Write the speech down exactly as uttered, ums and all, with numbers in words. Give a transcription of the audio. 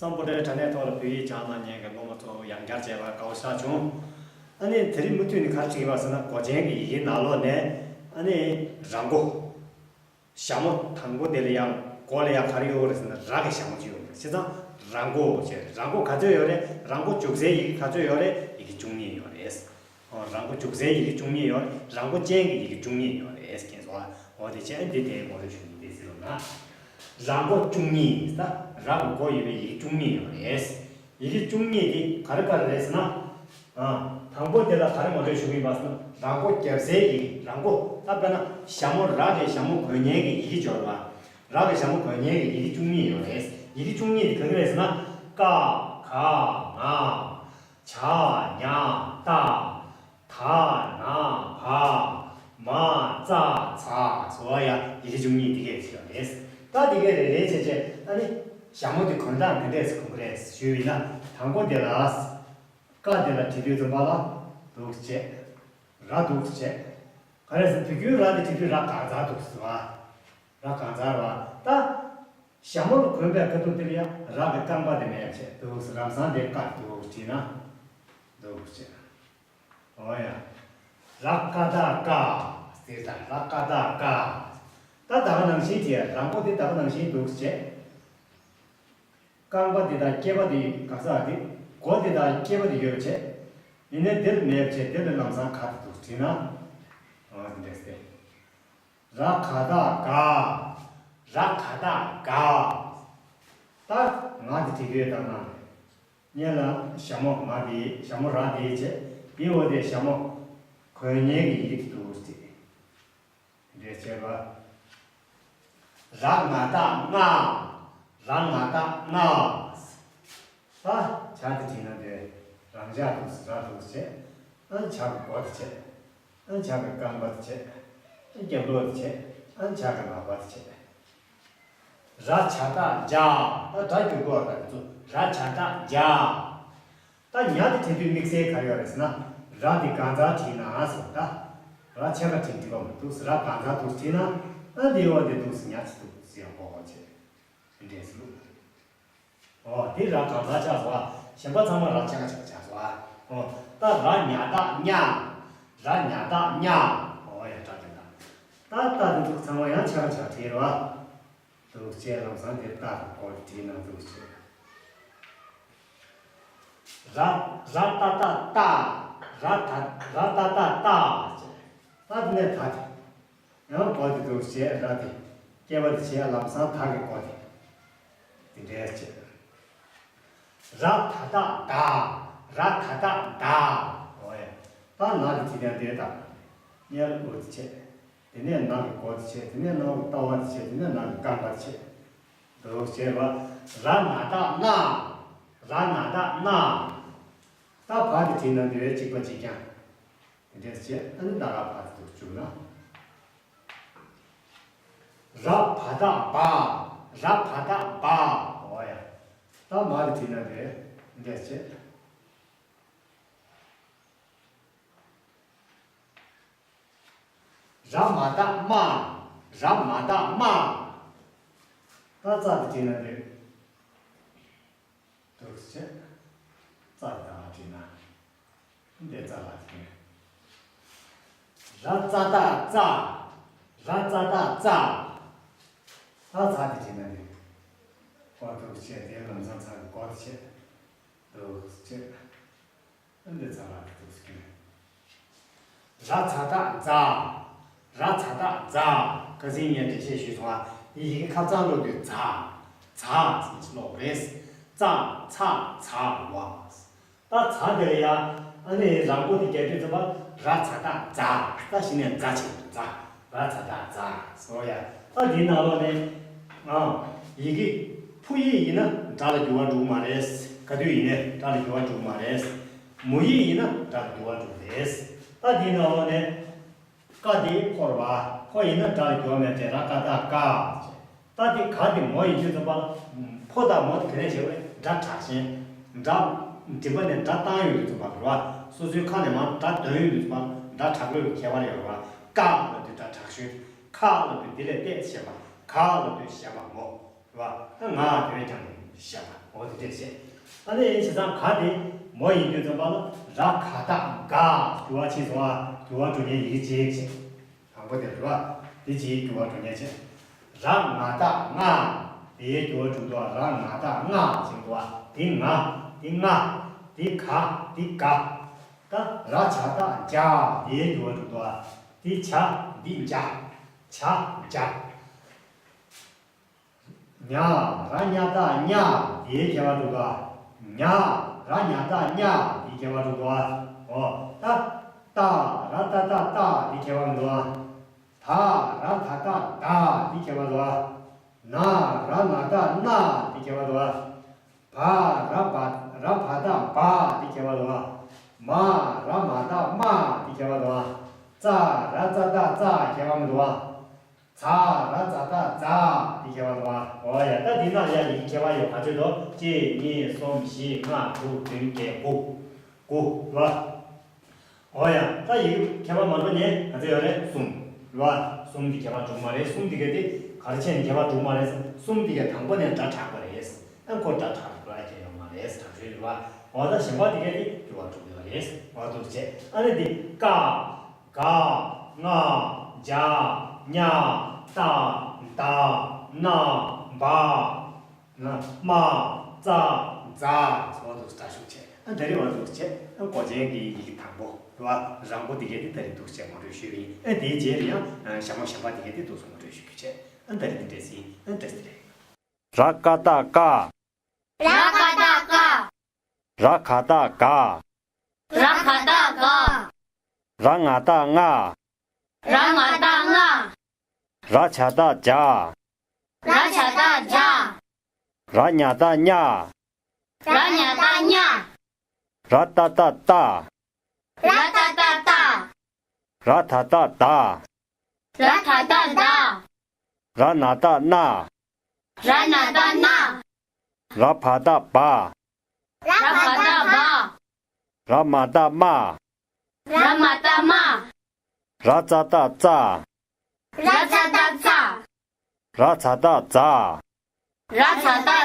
སམ་བྷོ་ཊའི་དྲ་གནས་ཐོག་ལ་བོད་ཡིག་སྦྱང་གནང་མཁན་གྱི་སློབ་མ་ཚོ་ཡང་བསྐྱར་མཇལ་བར་དགའ་བོ་ཤར་བྱུང་། ཨ་ནི་དེ་རིང་མུ་མཐུད་ནས་ག་རེ་བྲིས་པ་ཟེར་ན། མགོ་ཅན་གྱི་ཡི་གེའི་ནང་ལོགས་ནས་ཨ་ནི་ར་མགོ། ཞྭ་མོ་དང་པོ་དེ་ལ་ཡང་མགོ་ལ་ཡང་ག་རེ་ཡོད་རེད་ཟེར་ན། ར་གི་ཞྭ་མོ་ཅིག་ཡོད་རེད། བྱས་ཙང་ར་མགོ་ཅེས། ར་མགོ་ག་ཚོད་ཡོད་རེད། ར་མགོ་འཇུག་སའི་ཡི་གེ་ག་ཚོད་ཡོད་རེད། ཡི་གེ་བཅུ་གཉིས་ཡོད་རེད། ཨོ། ར་མགོ་འཇུག་སའི་ཡི་གེ་བཅུ་གཉིས་ཡོད་རེད། ར་མགོ་ཅན་གྱི་ཡི་གེ་བཅུ་གཉིས་ཡོད་རེད། མཁྱེན་སོང་ཨ། འོ་དེ་བྱས་འདི་དེའི་ངོ་སྤྲོད་ཞུ་གི་འདི་ཟེར་ལབ་ན། ར་མགོ་བཅུ་གཉིས། ད་ར་གི་མགོ་ཡོད་པའི་ཡི་གེ་བཅུ་གཉིས་ཡོད་རེད། ཡི་གེ་བཅུ་གཉིས་དེ་ག་རེ་ག་རེ་རེད་ཟེར་ན། ཨ། དང་པོ་དེ་ལ་ག་རེ་ངོ་སྤྲོད་ཞུ་གི་ཡིན་པ་ཟེར་ན། ར་མགོ་བརྒྱབ་སའི་ཡི་གེ། ར་མགོ། ད་དཔེར་ན་ཞྭ་མོ། ར་གི་ཞྭ་མོ་འགོད་མཁན་གྱི་ཡི་གེ་སྦྱོར་བ། ར་གི་ཞྭ་མོ་འགོད་མཁན་གྱི་ཡི་གེ་བཅུ་གཉིས་ཡོད་རེད། ཡི་གེ་བཅུ་གཉིས་དེ་ག་གི་རེད་ཟེར་ན། ཀ། ག། ང་། ཇ། ཉ། ཏ། ད། ན། བ། མ། ཙ། ཛ། སོ་ཡ། ཡི་གེ་བཅུ་གཉིས་འདི་གས་ཅིག་ཡོད་རེད། ད་འདི་གས་རེ་རེ་བྱས་བྱས་ཨ་ནི་ཞྭ་མོ་དེ་གོན་སྟངས་དེ་འདྲས་སུ་གོན་གི་རེད་ཞུས་ཡིན་ན། དང་པོ་དེ་ལ། ཀ་དེ་ལ་བྲིས་དུས་ཙམ་པ་ལ་འདུག་བྱས། ར་འདུག་བྱས། ག་རེ་ཟེར། དུས་རྒྱུན་ར་དེ་བྲིས་དུས་ར་གང་ཚར་འདུག་ཟེར་བ། ར་གང་ཚར་བ། ད་ཞྭ་མོ་ལ་གོན་པའི་ཁ་ཐུག་དེར་ཡང་ར་གི་རྐང་པ་དེ་མེད་བྱས་འདུག་ཟེར། ལམ་སང་དེ་ཀ་འདུག་བྲིས་ན་འདུག་བྱས། འོ་ཡ། ར་ཀ་བཏགས་རྐ་ཟེར། ད་ར་ཀ་བཏགས་རྐ། ད་ད་ག་ནང་བཞིན་བྲིས། ར་མགོ་དེ་ད་ག་ནང་བཞིན་འདུག་བྱས། རྐང་པ་འདི་དང་སྐེད་པ་འདི་ག་ས་འདི། མགོ་འདི་དང་སྐེད་པ་འདི་ཡོད་བྱས། ཡིན་ནའི་འདིར་མེད་བྱས། འདིར་ལམ་སང་ག་འདི་འདུག་བྲིས་ན། འོ་འདི་འདྲས་ཏེ། ར་ག་བཏགས་རྒ། ར་ག་བཏགས་རྒ། ད་ང་འདི་བྲིས་དུས་ད་ང་སྔོན་ལ་ཞྭ་མོ་ང་འདི། ཞྭ་མོ་ར་འདི་བྱས། འདི་འོ་དེ་ཞྭ་མོ་གོན་མཁན་གྱི་ཡི་གེ་འདུག་ཟེར། འདྲས་བྱས་པ། ར་ང་བཏགས་རྔ། ར་ང་བཏགས་རྔ། ད་ཇ་དེ་བྲིས་ན་དེ་རང་ཇ་འདུག་ཟེར། ར་འདུག་ཟེར། ཨ་ཇ་གི་མགོ་དེ་བྱས། ཨ་ཇ་གི་རྐང་པ་དེ་བྱས། ཨ་རྒྱབ་ལོགས་དེ་བྱས། ཨ་ཇ་གི་ལག་པ་དེ་བྱས། ར་ཇ་བཏགས་རྒྱ། ད་སྒྲ་འགྱུར་གྱི་ཡོད་རེད། འདི་ཚོ་ར་ཇ་བཏགས་རྒྱ། ད་ཉ་དེ་བྲིས་དུས་དམིགས་བསལ་ག་རེ་ཡོད་རེད་ཟེར་ན། ར་དེ་གང་ཚར་བྲིས་ན་ཟེར། ད་ར་ཕྱེད་ཀ་བྲིས་འགྲིག་པ་མི་འདུག་ཟེར། ར་གང་ཚར་འདུག་བྲིས་ན། ཨ་འདི་འོ་དེ་འདུག་ཟེར། ཉ་ཅིག་འདུག་ཟེར་ཡང་གོ་གོ་བྱེད། འདི་འདྲས་ཟེར། འོ་དེ་ར་གང་ཚར་ཆགས་སོང་ཨ། གཞན་པ་ཚང་མ་ར་ཕྱེད་ཀ་ཕྱེད་ཀ་ཆགས་སོང་ཨ། འོ་ད་ར་ཉ་བཏགས་རྙ། ར་ཉ་བཏགས་རྙ། འོ་ཡ་སྒྲ་དེ་འདྲ། ད་ད་དེ་ཚོ་ཚང་མ་ཡང་ཕྱེད་ཀ་ཕྱེད་ཀ་བྲིས་རོགས། འདུག་བྱས། ལམ་སང་དེ་ཏ་གི་སྐོར་བྲིས་ན་འདུག་བྱས། ར། ར་ཏ་བཏགས་རྟ། ར་ད། ར་ཏ་བཏགས་རྟ་བྱས། ད་དེ་ནས་ད་དེ། ཡང་སྐོར་དེ་འདུག་བྱས། ར་དེ་སྐེད་པ་དེ་བྱས། ལམ་སང་ད་གི་སྐོར་དེ། དེ་འདྲས་བྱས། ར་ད་བཏགས་རྡ། ར་ད་བཏགས་རྡ། འོ་ཡ། ད་ན་དེ་བྲིས་ན་དེ་ད། སྔོན་ལ་འུ་དེ་བྱས། དེ་ནས་ན་གི་མགོ་དེ་བྱས། དེ་ནས་ན་གི་ལྟ་བ་དེ་བྱས། དེ་ནས་ན་གི་རྐང་པ་དེ་བྱས། འདུག་བྱས་པ། ར་ན་བཏགས་རྣ། ར་ན་བཏགས་རྣ། ད་བ་དེ་བྲིས་ན་འདི་བས་གཅིག་པ་གཅིག་རྐྱང་། དེ་འདྲས་བྱས། ཨ་ནི་ད་ག་བ་དེ་འདུག་བཅུག་ན། ར་བ་བཏགས་རྦ། ར་བ་བཏགས་རྦ། འོ་ཡ། ད་མ་དེ་བྲིས་ན་འདི་བས་འདྲས་བྱས། ར་མ་བཏགས་རྨ། ར་མ་བཏགས་རྨ། ད་ཙ་དེ་བྲིས་ན་འདོད། འདུག་བྱས། ཙ་དེ་ད་བྲིས་ན། འདི་ཙ་ལ་བྲིས་ན། ར་ཙ་བཏགས་རྩ། ར་ཙ་བཏགས་རྩ། ད་ཚ་དེ་བྲིས་ན་འདོད། འོ་འདུག་བྱས། དེ་ལམ་སང་ཚ་གི་སྐོར་བྱས། འདུག་བྱས། འདི་ཚ་ལ་འདུག་ཟེར་གྱི། ར་ཚ་བཏགས་རྫ། ར་ཚ་བཏགས་རྫ། ཁ་སང་ངས་འགྲེལ་བཤད་ཞུས་སོང་ཨ། འདི་ཡི་གེ་ཁ་གཙང་ཀློག་དུས་ཛ། ཛ་ཟེར་ནས་ཀློག་རེད། ཙ་ཚ་ཛ་ཝ། ད་ཛ་དེ་ལ་ཡ། ཨ་ནི་ར་མགོ་དེ་རྒྱབ་དུས་ཙམ་པ་ར་ཚ་བཏགས་རྫ། ད་གཞི་ནས་རྫ་ཆེན་པོ་རྫ། ར་ཚ་བཏགས་རྫ། སོ་ཡ། ད་འདིའི་ནང་ལོགས་ནས། ཨང་། ཡི་གེ་ཕུ་ཡིག་ཡིན་ན་སྒྲ་ལ་འགྱུར་བ་འགྲོ་གི་མ་རེད། ག་དུས་ཡིན་ནའི་སྒྲ་ལ་འགྱུར་བ་འགྲོ་གི་མ་རེད། མོ་ཡིག་ཡིན་ན་སྒྲ་ལ་འགྱུར་བ་འགྲོ་གི་རེད། ད་འདིའི་ནང་ལོགས་ནས། ཀ་དེ་ཕོ་རེད་པ། ཕོ་ཡིན་ན་སྒྲ་ལ་འགྱུར་བ་མེད་པ་བྱས། ར་ཀ་བཏགས་རྐ། ད་དེ་ག་དེ་མོ་ཡིན་དུས་ཙམ་པ་ལ། ཕོ་དང་མོ་དེ་ག་ནས་བྱས་པས་སྒྲ་དྲག་ཞན། སྒྲ་མགྲིན་པ་ནས་སྒྲ་བཏང་ཡོང་དུས་ཙམ་པ་རེད་པ། སོ་སོའི་ཁ་ནས་མར་སྒྲ་འདོན་ཡོང་དུས་ཙམ་པ་ལ་སྒྲ་དྲག་ལོས་ཀྱི་ཁྱད་པར་ཡོད་རེད་པ། ཀ་ལབ་དུས་སྒྲ་དྲག་ཤོས། ཁ་ལབ་དུས་དེ་ལས་ཏོག་ཙམ་ཞན་པ། ག་ལབ་དུས་ཞན་པ་མོ། རེད་པ། ད་ང་དེ་བས་ཀྱང་ཞན་པ། འོ་དེ་འདྲས་བྱས། ཨ་ནི་བྱས་ཙང་ག་དེ་མོ་ཡིན་དུས་ཙམ་པ་ལ་ར་ག་བཏགས་ག་འགྱུར་བ་ཕྱིན་སོང་ཨ། འགྱུར་བ་འགྲོ་མཁན་ཡི་གེ་གཅིག་བྱས། དང་པོ་དེ་རེད་བ། དེ་གཅིག་འགྱུར་བ་འགྲོ་མཁན་བྱས། ར་ང་བཏགས་རྔ། དེའི་འགྱུར་བ་འགྲོ་འདུག་བ། ར་ང་བཏགས་རྔ་ཟེར་འདུག་བ། དེ་ང་། དེ་རྔ། དེ་ག། དེ་ག། ད་ར་ཇ་བཏགས་ཇ། དེའི་འགྱུར་བ་འགྲོ་འདུག་བ། དེ་ཇ། འདི་ཇ། ཇ་ཇ། ཉ། ར་ཉ་བཏགས་ཉ། དེའི་འགྱུར་བ་འགྲོ་འདུག་བ། ཉ། ར་ཉ་བཏགས་ཉ། དེའི་འགྱུར་བ་འགྲོ་འདུག་བ། འོ། ད། ཏ། ར་ཏ་བཏགས་ཏ། དེའི་འགྱུར་བ་འགྲོ་འདུག་བ། ད། ར་ད་བཏགས་དད། དེའི་འགྱུར་བ་འགྲོ་འདུག་བ། ན། ར་ན་བཏགས་ན། དེའི་འགྱུར་བ་འགྲོ་འདུག་བ། བ། ར་བ། ར་བ་བཏགས་བ། དེའི་འགྱུར་བ་འགྲོ་འདུག་བ། མ། ར་མ་བཏགས་མ། དེའི་འགྱུར་བ་འགྲོ་འདུག་བ། ཙ། ར་ཙ་བཏགས་ཙ། འགྱུར་བ་འགྲོ་འདུག་བ། ཚ། ར་ཙ་བཏགས་ཚ། དེའི་འགྱུར་བ་འགྲོ་འདུག་བ། འོ་ཡ། ད་འདི་ན་ཡ་ཡི་གེ་ཁྱད་པར་ཡོད། ག་ཚོད་འདུག་གཅིག་གཉིས། གསུམ། བཞི། ལྔ། དྲུག་བདུན། བརྒྱད། དགུ། དགུ་རེད་བ། འོ་ཡ། ད་ཡི་གེ་ཁྱད་པར་མ་འགྲོ་མཁན་ག་ཚོད་ཡོད་རེད། གསུམ་རེད་བ། གསུམ་འདི་ཁྱད་པར་འགྲོ་གི་མ་རེད། གསུམ་འདི་ག་དེ་ག་རེ་བྱས་ནས་ཁྱད་པར་འགྲོ་གི་མ་རེད། གསུམ་འདི་ག་དང་པོ་ནས་སྒྲ་གྲགས་པ་རེད། ཨ་ཁོ་སྒྲ་གྲགས་པ་ཁྱད་ཡོད་མ་རེད། གྲགས་ཚུལ་རེད་བ། འོ་ད་གཞན་པ་འདི་ག་དེ་འགྱུར་བ་འགྲོ་གི་ཡོད་རེད། འོ་འདུག་བྱས། ཨ་ནི་འདི་ཀ། ག། ང་། ཇ། ཉ། ཏ། ད། ན། བ། སྨ། ཙ། ཛ། འོ་འདུག་སྒྲ་ཞུགས་བྱས། ཨ་ད་རེས་འོ་འདུག་བྱས། ཨ་མགོ་ཅན་གྱི་ཡི་གེ་དང་པོ་རེད་བ། རང་པོ་འདི་ག་དེ་ད་རེས་འདུག་བྱས་ངོ་སྤྲོད་ཞུས་པ་ཡིན། ཨ་དེའི་རྗེས་ལ་ཡང་ཞྭ་མོ་གཞན་པ་འདི་ག་དེ་འདུག་སེ་ངོ་སྤྲོད་ཞུ་རྒྱུ་བྱས། ཨ་ད་རེས་འདི་འདྲས་ཡིན། ཨ་བཀྲ་ཤིས་བདེ་ལེགས། ར་ཀ་བཏགས་ཀ། ར་ཀ་བཏགས་ཀ། ར་ག་བཏགས་ག། ར་ང་བཏགས་རྔ། ར་ང་བཏགས་རྔ། ར་ཇ་བཏགས་ཇ། ར་ཇ་བཏགས་ཇ། ར་ཉ་བཏགས་ཉ། ར་ཉ་བཏགས་ཉ། ར་ཏ་བཏགས་ཏ། ར་ཏ་བཏགས་ཏ། ར་ད་བཏགས་དད། ར་ད་བཏགས་དད། ར་ན་བཏགས་རྣ། ར་ན་བཏགས་རྣ། ར་བ་བཏགས་བ། ར་བ་བཏགས་བ། ར་མ་བཏགས་མ། ར་མ་བཏགས་མ། ར་ཙ་བཏགས་རྩ། ར་ཙ་བཏགས་རྩ། ར་ཛ་བཏགས་རྫ། ར་ཛ་བཏགས་